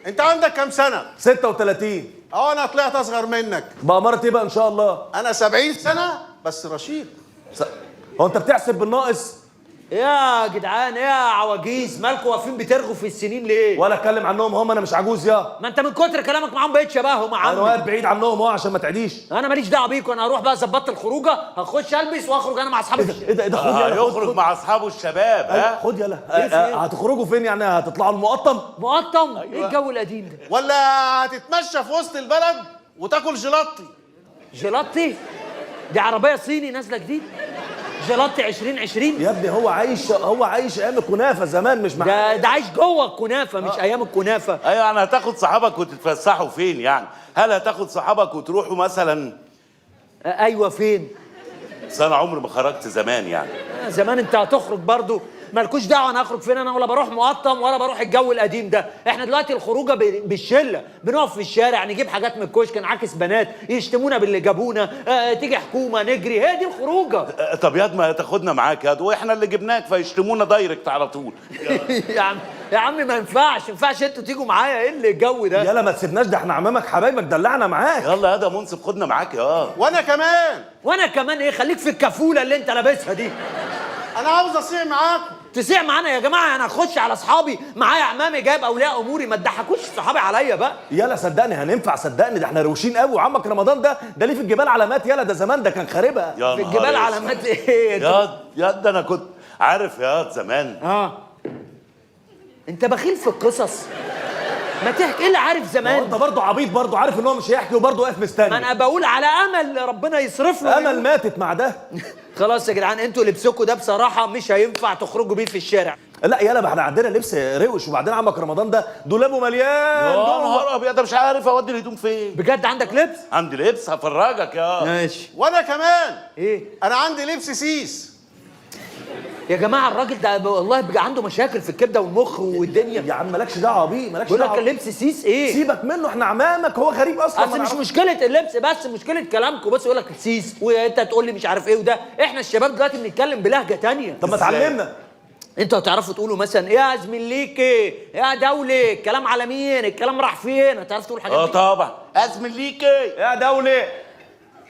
انت عندك كام سنة؟ 36. اه انا طلعت اصغر منك. بأمارة ايه بقى ان شاء الله؟ انا 70 سنة بس رشيد. هو انت بتحسب بالناقص؟ يا جدعان ايه يا عواجيز، مالكوا واقفين بترغوا في السنين ليه؟ ولا اتكلم عنهم هم، انا مش عجوز يا. ما انت من كتر كلامك معاهم بقيت شبههم يا عم. انا واقف بعيد عنهم اهو عشان ما تعديش. انا ماليش دعوه بيكم، انا هروح بقى ظبطت الخروجه، هخش البس واخرج انا مع اصحابي. ايه ده ايه ده؟ خد يلا، هيخرج مع اصحابه الشباب. ها خد يلا. هتخرجوا فين يعني؟ هتطلعوا المقطم؟ مقطم؟ ايه الجو القديم ده؟ ولا هتتمشى في وسط البلد وتاكل جيلاتي؟ جيلاتي؟ دي عربية صيني نازله جديد، جيلاتي 2020. يا ابني هو عايش، هو عايش ايام الكنافه زمان، مش مع ده عايش جوه الكنافه مش ايام الكنافه. ايوه يعني هتاخد صحابك وتتفسحوا فين يعني؟ هل هتاخد صحابك وتروحوا مثلا؟ ايوه فين؟ بس انا عمري ما خرجت زمان يعني. زمان انت هتخرج برضو، مالكوش دعوه انا هخرج فين، انا ولا بروح مقطم ولا بروح الجو القديم ده. احنا دلوقتي الخروجه بالشله، بنقف في الشارع نجيب حاجات من الكشك، نعاكس بنات يشتمونا باللي جابونا، تيجي حكومة نجري، هي دي الخروجه. طب ياد ما تاخدنا معاك ياد، واحنا اللي جبناك فيشتمونا direct على طول. يا عم يا عم ما ينفعش، ما ينفعش انتوا تيجوا معايا، ايه اللي الجو ده؟ يلا ما تسيبناش، ده احنا عمامك حبايبك دلعنا معاك. يلا يا ده منصف خدنا معاك يا. وانا كمان. وانا كمان ايه؟ خليك في الكفوله اللي انت لابسها دي. انا عاوز اصيع معاكم. تصيع معانا يا جماعة؟ انا هخش على اصحابي معايا عمامي جايب اولياء اموري، ما تضحكوش صحابي عليا بقى. يلا صدقني هننفع، صدقني ده احنا روشين قوي، وعمك رمضان ده ليه في الجبال علامات. يلا ده زمان ده كان خاربها. يا في الجبال علامات ايه؟ يا ده انا كنت عارف يا زمان. انت بخيل في القصص، ما تحكي ايه اللي عارف زمان؟ انت برضه عبيط، برضه عارف ان هو مش هيحكي وبرضه واقف مستني. ما انا بقول على امل ربنا يصرف له. امل ماتت مع ده. خلاص يا جدعان انتوا لبسكوا ده بصراحة مش هينفع تخرجوا بيه في الشارع. لا يلا ما احنا عندنا لبس روش، وبعدين عمك رمضان ده دولابه مليان. يا نهار ابيض، مش عارف اودي الهدوم فين. بجد عندك لبس؟ عندي لبس هفرجك يا. ماشي. وانا كمان. ايه؟ انا عندي لبس سيس. يا جماعة الراجل ده والله بقى عنده مشاكل في الكبده والمخ والدنيا. يا عم مالكش دعوه بيه، مالكش دعوه. بقول لك اللبس سيس ايه؟ سيبك منه، احنا عمامك، هو غريب اصلا. اصل مش مشكلة اللبس بس، مشكلة كلامكم. بس يقول لك سيس وانت تقول لي مش عارف ايه وده. احنا الشباب دلوقتي بنتكلم بلهجة ثانية. طب ما تعلمنا. انتوا هتعرفوا تقولوا مثلا ايه يا زميليكي، يا دولي، الكلام على مين، الكلام راح فين، هتعرفوا تقولوا الحاجات دي؟ طبعا. ازميليكي يا دولي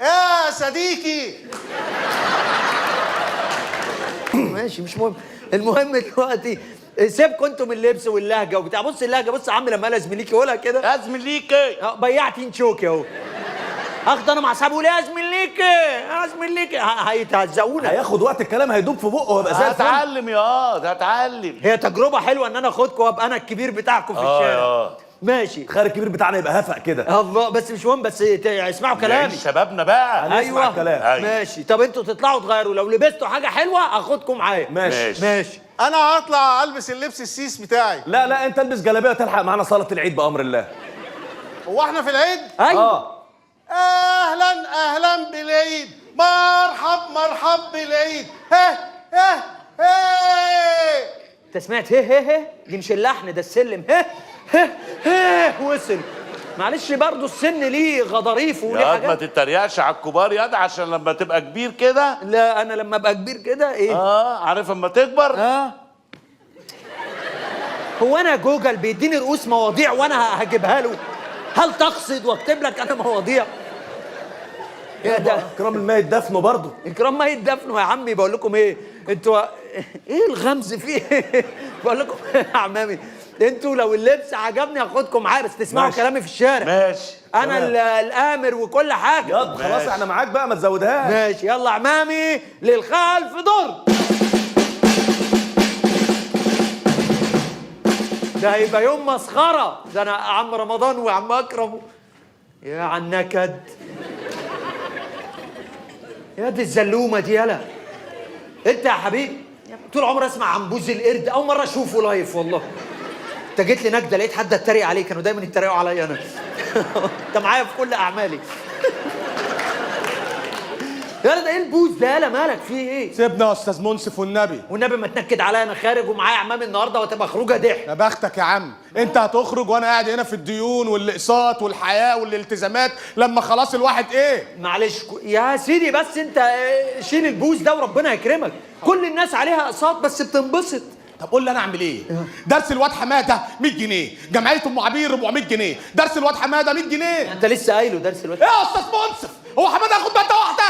يا صديقي. ماشي مش مهم. المهم دلوقتي سيبكوا انتوا من اللبس واللهجه وبتاع. بص اللهجة، بص يا عم لما قال زميليكي قولها كده. ازميليكي. بيعتين شوكي اهو. اخد انا مع اصحابي اقول يا زميليكي يا زميليكي، هيتهزقونا. هياخد وقت الكلام، هيدوب في بقه وهيبقى زي الفل. هتعلم يا هتعلم. هي تجربه حلوة ان انا اخدكم وابقى انا الكبير بتاعكم في الشارع. ماشي. خير الكبير بتاعنا يبقى هفق كده. الله، بس مش مهم، بس اسمعوا كلامي. شبابنا بقى. هنسمع الكلام. أيوة. ماشي. طب انتوا تطلعوا تغيروا، لو لبستوا حاجة حلوة اخدكم معايا. ماشي ماشي. انا هطلع البس اللبس السيس بتاعي. لا لا انت البس جلابية وتلحق معانا صلاة العيد بامر الله. هو احنا في العيد؟ ايوه. اهلا اهلا بالعيد، مرحب مرحب بالعيد. ها ها ها. انت سمعت هه هه هه؟ دي مش اللحن ده السلم. هه هه هه وصل. معلش برضه السن ليه غضاريف وليه يا ما حاجات. تتريقش على الكبار ياد، عشان لما تبقى كبير كده. لا انا لما ابقى كبير كده ايه؟ عارف اما تكبر. هو انا جوجل بيديني رؤوس مواضيع وانا هجيبها له؟ هل تقصد واكتب لك انا مواضيع؟ يا ده اكرام الميت دفنه برضه. اكرام ميت دفنه يا عمي. بقول لكم ايه انتوا، ايه الغمز فيه؟ بقول لكم يا عمامي انتوا لو اللبس عجبني هاخدكم معايا، بس تسمعوا كلامي في الشارع. ماشي. انا الامر وكل حاجة. ياض خلاص احنا معاك بقى، ما تزودهاش. ماشي. يلا عمامي للخلف دور. ده هيبقى يوم مسخرة. ده انا عم رمضان وعم اكرم. يا عالنكد، يا دي الزلومه دي. يالا انت يا حبيبي، طول عمري اسمع عن بوز القرد، اول مرة اشوفه live والله. انت جيت لي نجده لقيت حد اتريق عليه، كانوا دايما يتريقوا عليا انا. انت معايا في كل اعمالي. يالا ده ايه البوز ده؟ يالا مالك فيه ايه؟ سيبنا يا استاذ منصف والنبي. والنبي ما تنكد عليا، انا خارج ومعايا عمامي النهارده وهتبقى خروجه ضحك. يا بختك يا عم، انت هتخرج وانا قاعد هنا في الديون والاقساط والحياة والالتزامات، لما خلاص الواحد ايه؟ معلش يا سيدي، بس انت شيل البوز ده وربنا يكرمك. كل الناس عليها اقساط بس بتنبسط. طب قول لي انا اعمل ايه؟ درس الواد حمادة 100 جنيه، جمعية ام عبير 400 جنيه، درس الواد حمادة 100 جنيه. انت لسه قايله درس الواد. ايه يا استاذ منصف؟ هو حمادة هياخد مادة واحدة؟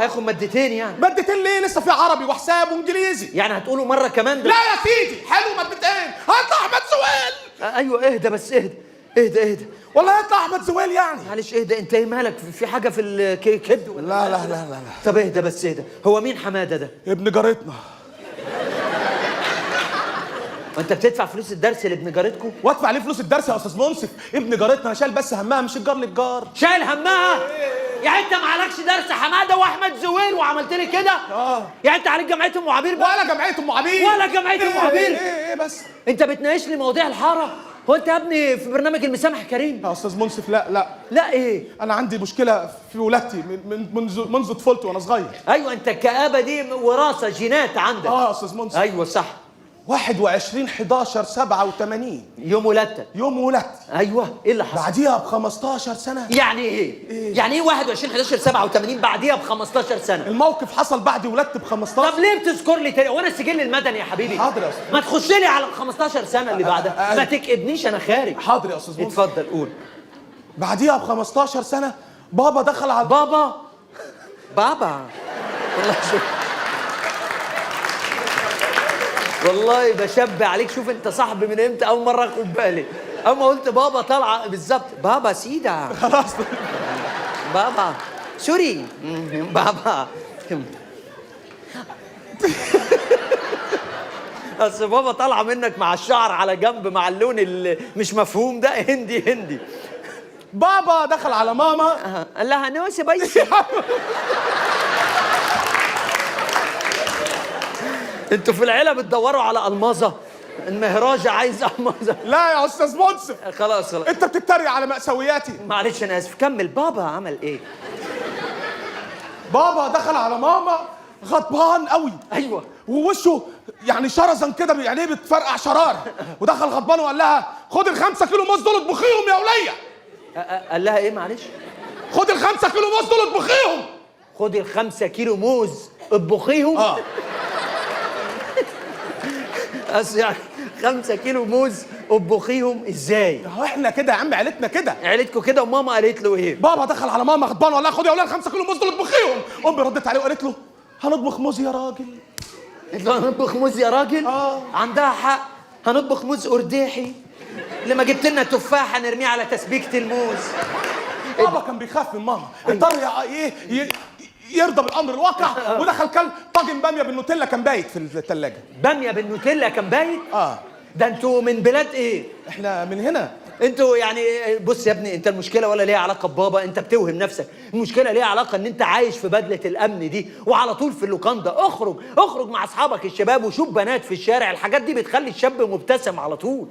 هياخد مادتين يعني. مادتين ليه؟ لسه في عربي وحساب وانجليزي. يعني هتقوله مرة كمان ده؟ لا يا سيدي، حلو مادتين، هيطلع احمد زويل. ايوه اهدى بس، اهدى اهدى اهدى. والله هيطلع احمد زويل يعني. معلش اهدى، انت ايه مالك؟ في حاجة في الكبد ولا؟ لا لا لا لا لا. طب اهدى بس اهدى. هو مين حمادة ده؟ ابن جارتنا. وانت بتدفع فلوس الدرس لابن جارتكم؟ وادفع ليه فلوس الدرس يا استاذ منصف؟ ابن جارتنا انا شايل بس همها، مش الجار للجار. شايل همها؟ يعني انت ما عليكش درس حمادة واحمد زويل وعملت لي كده؟ يعني انت عليك جمعية ام عبير بقى؟ ولا جمعية ام عبير. ولا جمعية ام عبير. ايه ايه بس؟ انت بتناقش لي مواضيع الحارة؟ هو انت يا ابني في برنامج المسامح كريم؟ يا استاذ منصف لا لا لا ايه؟ انا عندي مشكلة في ولادتي من منذ طفولتي وانا صغير. ايوه انت الكآبة دي وراثه، جينات عندك. يا استاذ منصف. ايوه صح. 21/11/87 يوم ولادتك. يوم ولادتي. ايوه ايه اللي حصل؟ بعديها ب 15 سنة. يعني ايه؟ يعني ايه 21/11/87 بعديها ب 15 سنة؟ الموقف حصل بعد ولادتي ب 15. طب ليه بتذكر لي تاني؟ وانا السجل المدني يا حبيبي. حاضر يا استاذ. ما تخش لي على ال 15 سنة اللي بعدها، ما تكئبنيش انا خارج. حاضر يا استاذ منصف. اتفضل قول. بعديها ب 15 سنة بابا دخل على بابا. بابا والله شوف، والله بشبه عليك. شوف انت صاحبي من امتى، اول مرة اخد بالي. اول ما قلت بابا طالعه بالظبط بابا سيدا. خلاص بابا sorry بابا. اصل بابا طالعه منك مع الشعر على جنب مع اللون اللي مش مفهوم ده، هندي هندي. بابا دخل على ماما قال لها no spicy. انتوا في العيلة بتدوروا على الماظه؟ المهراجة عايز الماظه. لا يا استاذ منصف خلاص خلاص، انت بتتريق على مأساوياتي. معلش انا اسف، كمل. بابا عمل ايه؟ بابا دخل على ماما غضبان قوي. ايوه. ووشه يعني شرزا كده، عينيه بتفرقع شرار، ودخل غضبان وقال لها خد ال5 كيلو موز دول اطبخيهم يا وليه. قال لها ايه معلش؟ خد ال5 كيلو موز دول اطبخيهم. خد ال5 كيلو موز اطبخيهم؟ اصل يعني 5 كيلو موز اطبخيهم ازاي؟ هو احنا كده يا عم، عيلتنا كده. عيلتكم كده. وماما قالت له ايه؟ بابا دخل على ماما غضبان وقال لها خد يا وليه ال5 كيلو موز دول اطبخيهم. امي ردت عليه وقالت له هنطبخ موز يا راجل. قالت له هنطبخ موز يا راجل؟ عندها حق، هنطبخ موز قرداحي. لما جبت لنا تفاحة نرميه على تسبيكه الموز. بابا كان بيخاف من ماما، اضطر يرضى بالامر الواقع، ودخل كل طاجن باميه بالنوتيلا كان بايت في الثلاجة. باميه بالنوتيلا كان بايت؟ ده انتوا من بلاد ايه؟ احنا من هنا. انتوا يعني بص يا ابني، انت المشكلة ولا ليها علاقة ببابا، انت بتوهم نفسك. المشكلة ليها علاقة ان انت عايش في بدله الامن دي وعلى طول في اللوكاندا. اخرج اخرج مع اصحابك الشباب وشوف بنات في الشارع، الحاجات دي بتخلي الشاب مبتسم على طول.